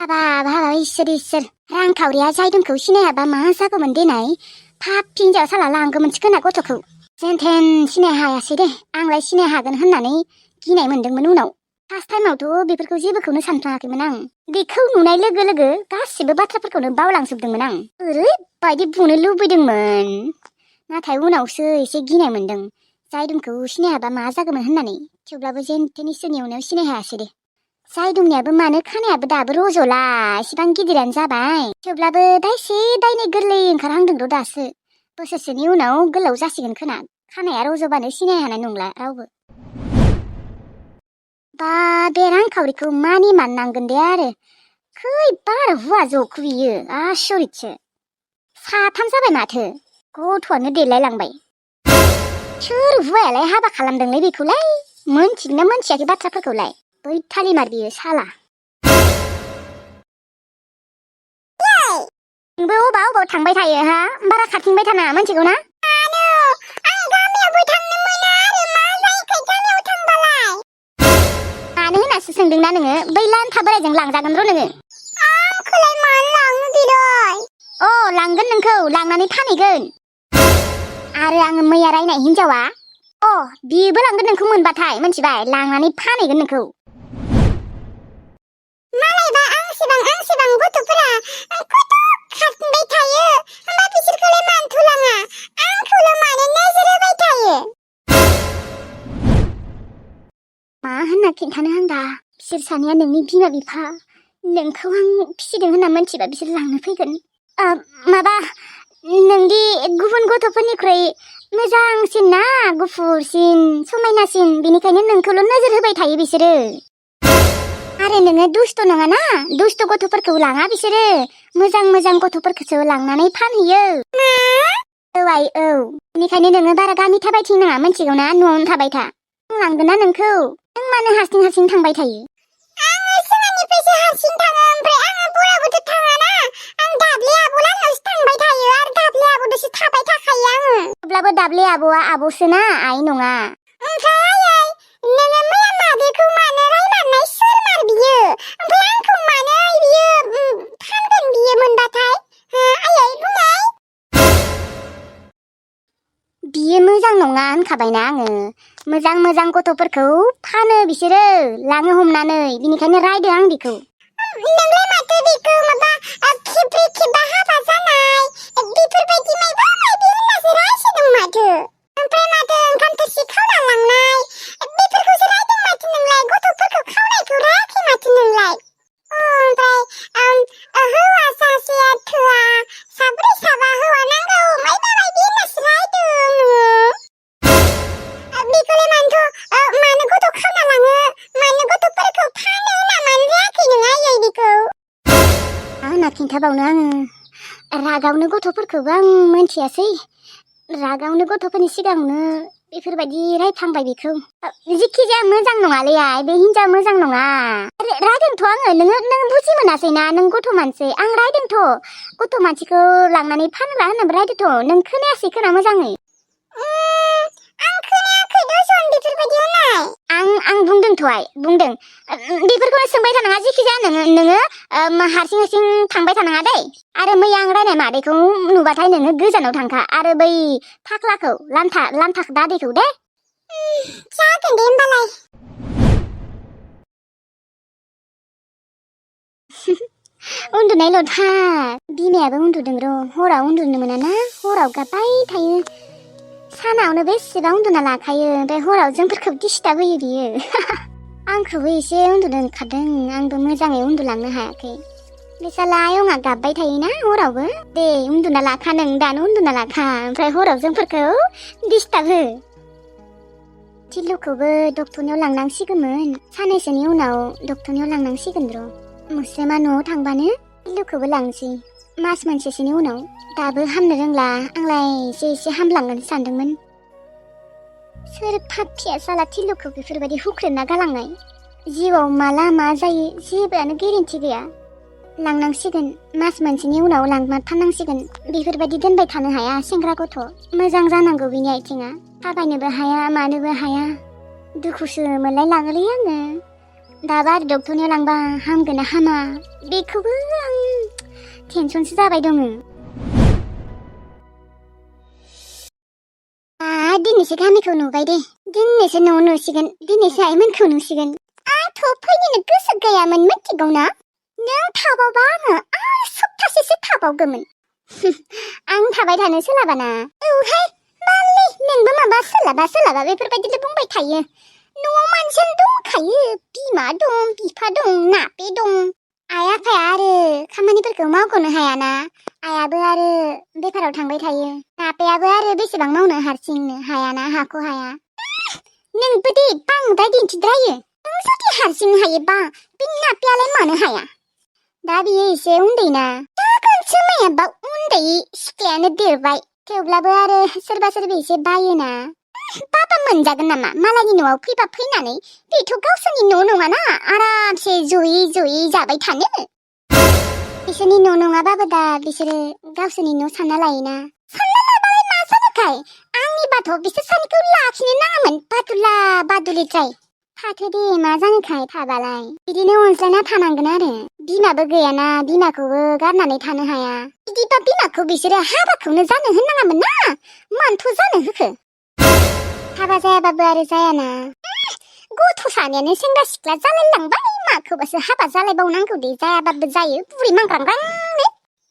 हाबाब हाबाब इसोर रांखावरिया जायदोंखौ सिनायाबा मा जागौमोन देनाय फाब फिनजाव साला लांगौमोनसो खोना गथ'खौ जेनथेन सिनाय हायासै दे आंलाय सिनाय हागोन होननानै गिनाय मोनदोंमोन उनाव फार्स्ट टाइमावथ' बेफोरखौ जेबोखौनो सानफ्लाङाखैमोन आं बेखौ नुनाय लोगो लोगो गासिबो बाथ्राफोरखौनो बावलांजोबदोंमोन आं ओरैबायदि बुनो लुबैदोंमोन नाथाय उनावसो एसे गिनाय मोनदों जायदुमखौ सिनायाबा मा जागौमोन होननानै थेवब्लाबो जेनथेन इसोरनि अननायाव सिनाय हायासै दे जायदुमनियाबो मानो खानायाबो दाबो रज'ला एसेबां गिदिरानो जाबाय थेवब्लाबो दाइसे दाइनै गोरलै ओंखारहांदोंल' दासो बोसोरसेनि उनाव गोलाव जासिगोन खोना खानाया रज'बानो सिनाय हानाय नंला रावबो बा बे रांखावरिखौ मानि माननांगोन दे आरो खैबार हुवा जखो बियो आसरितसो साथाम जाबाय माथो गथ'आनो देलायलांबाय सोर हुवायालाय हाबा खालामदोंलै बेखौलाय मोनथिगोन ना मोनथियाखै बाथ्राफोरखौलाय बै थालिमार बियो साला नोंबो अबाव थांबाय थायो हा बारा खारथिंबाय थाना मोनथिगौ ना आं गामियावबो थांनो मोना आरो मा जायोखै गामियाव थांबालाय मानो होननासो सोंदोंना नोङो बै लान्था बोरायजों लांजागोन र' नोङो आंखौलाय मानो लांनो दिनै अ लांगोन नोंखौ लांनानै फानहैगोन आरो आङो मैया रायनाय हिनजावा अ बिबो लांगोन नोंखौ मोनबाथाय मोनथिबाय लांनानै फानहैगोन नोंखौ मालायबा आंसेबां गथ'फोरा खथ' खारथिंबाय थायो होमबा बिसोरखौलाय मानोथो लाङा आंखौल' मानो नोजोर होबाय थायो मा होनना खिन्थानो आंदा बिसोर सानैया नोंनि बिमा बिफा नोंखौ आं फिसिदों होनना मोनथिबा बिसोर लांनो फैगोन माबा नोंदि गुबुन गथ'फोरनिख्रुइ मोजांसिन ना गुफुरसिन समायनासिन बेनिखायनो नोंखौल' नोजोर होबाय थायो बिसोरो आरो नोङो दुस्त नङाना दुस्त गथ'फोरखौ लाङा बिसोरो मोजां गथ'फोरखौसो लांनानै फानहैयो औ आइ औ बेनिखायनो नोङो बारा गामि थाबायथिंनाङा मोनथिगौ ना न'आवनो थाबाय था लांगोन ना नोंखौ नों मानो हारसिं थांबाय थायो आङो सिगांनिफ्रायसो हारसिं थाङो ओमफ्राय आङो बराबोथ' थाङाना आं दाब्ले आब' लाहानावसो थांबाय थायो आरो दाब्ले आब'दोसो थाबाय थाखायो आङो अब्लाबो दाब्ले आब'आ आब'सोना आइ नङा ओमफ्राय आइ नोङो मैया मादैखौ मानो रायमारनाय सोर मार बियो ओमफ्राय आंखौ मानो बियो फानगोन बियो मोनबाथाय आयै बुंनाय बियो मोजां नङा होनखाबायना आङो मोजां गथ'फोरखौ फानो बिसोरो लाङो हमनानै बिनिखायनो रायदों आं बिखौ नोंलाय माथो बेखौ माबा खेब्रै खेबबा हाबा जानाय बेफोरबायदि मायबा मायबि होननासो रायसोदों माथो ओमफ्राय माथो ओंखाम थोरसि खावना लांनाय बेफोरखौसो रायदों माथो नोंलाय गथ'फोरखौ खावनायखौ रायाखै माथो नोंलाय ओमफ्राय हौवा सासेया थोआ साब्रै साबा हौवा नांगौ मायबा मायबि होननासो रायदों बेखौलाय मानो गथ' खावना लाङो मानो गथ'फोरखौ फानो होनना मानो रायाखै नों आयै बेखौ मा होनना खिन्थाबावनो आङो रागावनो गथ'फोरखौबो आं मोनथियासै रागावनो गथ'फोरनि सिगाङावनो बेफोरबायदि रायफ्लांबाय बेखौ जिखिजाया मोजां नङालै आइ बे हिनजावा मोजां नङा रायदोंथ' आङो नों बुजि मोनासैना नों गथ' मानसि आं रायदोंथ' गथ' मानसिखौ लांनानै फानग्रा होननानै रायदोंथ' नों खोनायासै खोना मोजाङै आं खोनायाखै दसन बेफोरबायदि होननाय आं बुंदोंथ' आइ बुंदों बेफोरखौनो सोंबाय थानाङा जिखिजाया नोङो हारसिं थांबाय थानाङा दै आरो मैया आं रायनाय मादैखौ नुबाथाय नोङो गोजानाव थांखा आरो बै थाख्लाखौ लान्था दादैखौ दे जागोन दे होमबालाय उन्दुनायल'थार बिमायाबो उन्दुदों र' हराव उन्दुनो मोनाना हराव गाबबाय थायो सानावनो बेसेबां उन्दुना लाखायो ओमफ्राय हराव जोंफोरखौ डिस्टार्ब होयो बियो आंखौबो एसे उन्दुनो ओंखारदों आंबो मोजाङै उन्दुलांनो हायाखै बिसाला आयंआ गाबबाय थायोना हरावबो दे उन्दुना लाखा नों दानो उन्दुना लाखा ओमफ्राय हराव जोंफोरखौ डिस्टार्ब हो थिलुखौबो डक्टरनियाव लांनांसिगौमोन साननैसोनि उनाव डक्टरनियाव लांनांसिगोन र' मुस्लिमा न'आव थांबानो थिलुखौबो लांसै मास मोनसेसोनि उनाव दाबो हामनो रोंला आंलाय एसे हामलांगोन सानदोंमोन सोर फाथिया साला थिलुखौ बेफोरबायदि हुख्रेमना गालांनाय जिउआव माला मा जायो जेबोआनो गेरेन्टि गैया लांनांसिगोन मास मोनसेनि उनाव लांथारनांसिगोन बेफोरबायदि दोनबाय थानो हाया सेंग्रा गथ' मोजां जानांगौ बिनि आथिङा थाबायनोबो हाया मानोबो हाया दुखुसो मोनलाय लाङोलै आङो दाबा डक्टरनियाव लांबा हामगोन ना हामा बेखौबो आं टेनसनसो जाबाय दङ। दिनैसो गामिखौ नुबाय दे, दिनैसो न' नुसिगोन, दिनैसो आइमोनखौ नुसिगोन। आंथ' फैनोनो गोसो गैयामोन मिथिगौ ना? नों थाबावबा आङो सप्तासेसो थाबावगौमोन। आं थाबाय थानो सोलाबाना। औहाय मालै नोंबो माबा सोलाबा बेफोरबायदिल' बुंबाय थायो। न'आव मानसियानो दंखायो, बिमा दं, बिफा दं, नापे दं। आइ आफाया आरो खामानिफोरखौ मावख'नो हायाना। आइयाबो आरो बेफाराव थांबाय थायो। नापेयाबो आरो बेसेबां मावनो हारसिंनो हायाना, हाख' हाया। नोंबो दे बांद्राय दिन्थिद्रायो। नों जुदि हारसिं हायोबा बे नापेयालाय मानो हाया? दा बियो एसे उन्दैना। जागोनसो मायाबा उन्दै सिख्लायानो देरबाय। थेवब्लाबो आरो सोरबा एसे बायोना। बाबा मोनजागोन नामा मालायनि न'आव फैबा फैनानै? बेथ' गावसोरनि न' नङाना आरामसे जयै जाबाय थानो। बिसोरनि न' नङाबाबो दा बिसोरो गावसोरनि न' सानना लायोना। सानना लाबालाय मा जानोखाय? आंनिबाथ' बिसोर सानैखौ लाखिनो नाङामोन, बादुला बादुलिद्राय। थाथो दे मा जानोखाय थाबालाय। बिदिनो अनज्लायना थानांगोन आरो। बिमाबो गैयाना, बिमाखौबो गारनानै थानो हाया। बिदिबा बिमाखौ बिसोरो हाबाखौनो जानो होननाङामोन ना, मानोथ' जानो होखो? हाबा जायाबाबो आरो जायाना। गथ' सानैयानो सेंग्रा सिख्ला जालायलांबाय, माखौबासो हाबा जालायबावनांगौ दे, जायाबाबो जायो बुरि मांग्रांग्रांनो।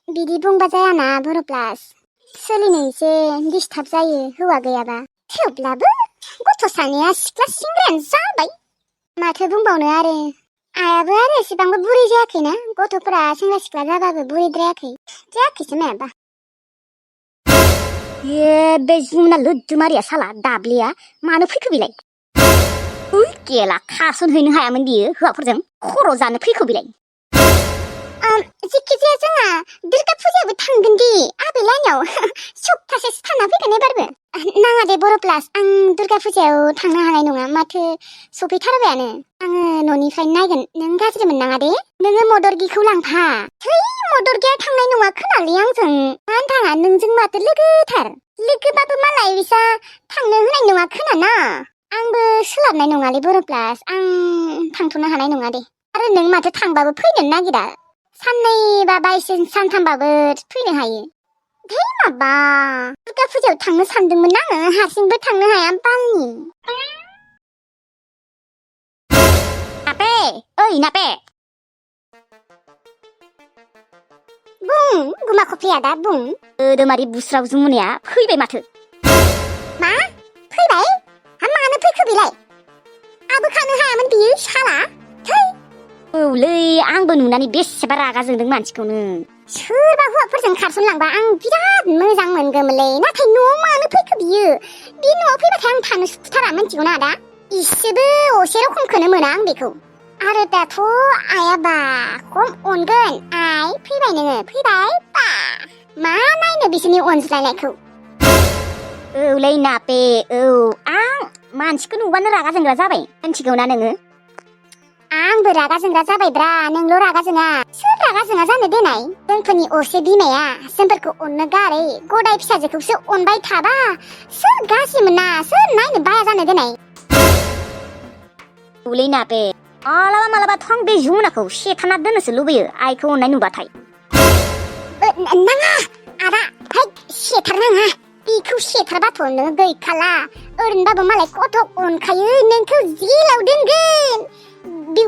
बिदि बुंबा जायाना बर' प्लास। सोलिनो एसे डिस्टार्ब जायो हौवा गैयाबा। थेवब्लाबो गथ' सानैया सिख्ला सिंग्रायानो जाबाय। माथो बुंबावनो आरो। आइयाबो आरो एसेबांबो बुरि जायाखैना, गथ'फोरा सेंग्रा सिख्ला जाबाबो बुरिद्रायाखै। जायाखैसो मायाबा। बे जुमना लोद्दुमारिया साला दाब्लिया मानो फैखो बिलाय? गेला खासनहैनो हायामोन बियो हौवाफोरजों, खर' जानो फैखो बिलाय? जेखि जाया जोंहा दुर्गा फुजायावबो थांगोन दे आबै लाइनाव। सप्तासेसो थाना फैगोन एबारबो। नाङा दे बर' प्लास, आं दुर्गा फुजायाव थांनो हानाय नङा, माथो सफैथारबायानो। आङो न'निफ्रायनो नायगोन, नों गाज्रि मोननाङा दे। नोङो मदरगिखौ लांफा। थै मदरगिया थांनाय नङा खोनालै आंजों। मानो थाङा? नोंजों माथो लोगोथार। लोगोबाबो मालाय बिसा थांनो होनाय नङा खोनाना। आंबो सोलाबनाय नङालै बर' प्लास, आं थांथ'नो हानाय नङा दे। आरो नों माथो थांबाबो फैनो नागिरा। साननै बा बायसान्स सानथामबाबो फैनो हायो। धै माबा दुर्गा फुजायाव थांनो सानदोंमोन आङो, हारसिंबो थांनो हाया बालनि। नापे, ओइ नापे। बुं गुमा खफ्रिया दा बुं। दोमारि बुस्राव जुमुनाया फैबाय माथो। मा? फैबाय? मानो फैखो बिलाय? आबो खानो हायामोन बियो साला। थै। औलै आंबो नुनानै बेसेबा रागा जोंदों मानसिखौनो। सोरबा हौवाफोरजों खारसनलांबा आं बिराद मोजां मोनगौमोनलै, नाथाय न'आव मानो फैखो बियो? बे न'आव फैबाथाय आं थानो सुखुथारा मिथिगौ ना आदा? इसेबो असे रखमखौनो मोना आं बेखौ। आरो दाथ' आइया बा खम अनगोन। आइ फैबाय नोङो, फैबाय बा मा नायनो बिसोरनि अनज्लायनायखौ। औलै नापे औ, आं मानसिखौ नुबानो रागा जोंग्रा जाबाय मिथिगौ ना नोङो? आंबो रागा जोंग्रा जाबायब्रा, नोंल' रागा जोङा। सोर रागा जोङा जानो देनाय? जोंफोरनि असे बिमाया जोंफोरखौ अननो गारै गदाय फिसाजोखौसो अनबाय थाबा सोर गाज्रि मोना, सोर नायनो बाया जानो देनाय? औलै नापे, मालाबाथ' आं बे जुमुनाखौ सेथाना दोननोसो लुबैयो आइखौ अननाय नुबाथाय। नाङा आदा, है सेथारनाङा। बेखौ सेथारबाथ' नों गैखाला। ओरैनोबाबो मालाय कत' अनखायो, नोंखौ जेलाव दोनगोन।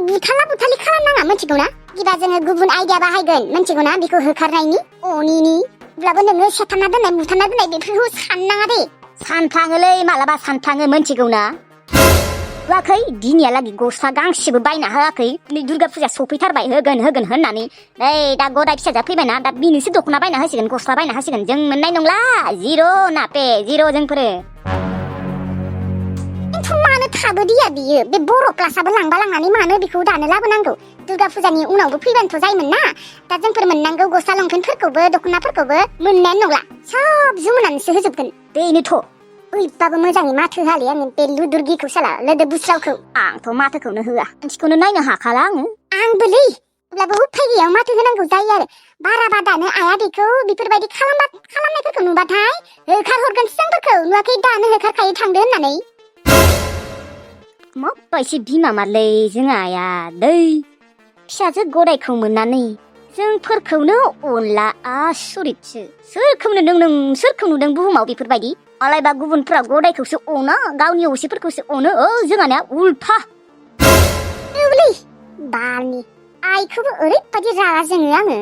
बुथाला बुथालि खालामनाङा मिथिगौ ना? बिदिबा जोङो गुबुन आइडिया बाहायगोन मिथिगौ ना, बेखौ होखारनायनि अनिनि। अब्लाबो नोङो सेथारना दोननाय बुथारना दोननाय बेफोरखौ साननाङा दे। सानफ्लाङोलै मालाबा सानफ्लाङो मिथिगौ ना? होआखै दिनैयालागै गस्ला गांसेबो बायना होआखै। नै दुर्गा फुजा सफैथारबाय, होगोन होननानै। नै दा गदाय फिसाजोआ फैबायना, दा बिनोसो दख'ना बायना होसिगोन, गस्ला बायना होसिगोन। जों मोननाय नंला, जिर' नापे जिर' जोंफोरो। मानो थाबोदिया बियो? बे बर' क्लासाबो लांबा लांनानै मानो बेखौ दानो लाबोनांगौ? दुर्गा फुजानि उनावबो फैबानोथ' जायोमोन ना। दा जोंफोर मोननांगौ गस्ला लंपेन्टफोरखौबो दख'नाफोरखौबो मोननायानो नंला, सब जुमुनानैसो होजोबगोन। बेनोथ' ओइबाबो मोजाङै माथो होआलै आङो बे लुदुरगिखौ साला लोदो बुस्रावखौ। आंथ' माथोखौनो होआ, मानसिखौनो नायनो हाखाला आङो। आंबोलै, अब्लाबो उफाय गैया माथो होनांगौ जायो आरो। बाराबा दानो आइया बेखौ बेफोरबायदि खालामनायफोरखौ नुबाथाय होखारहरगोनसो जोंफोरखौ। नुवाखै दानो होखारखायो थांदो होननानै। माबायदि बिमा मारलै जों आइया दै फिसाजो गदायखौ मोननानै जोंफोरखौनो अनला आसरितसो सोरखौ नुदों नों सोरखौ नुदों बुहुमाव बेफोरबायदि मालायबा गुबुनफ्रा गदायखौसो अनो गावनि असेफोरखौसो अनो जोंहानिया उल्था बालनि आइखौबो ओरैबायदि रागा जोङो आङो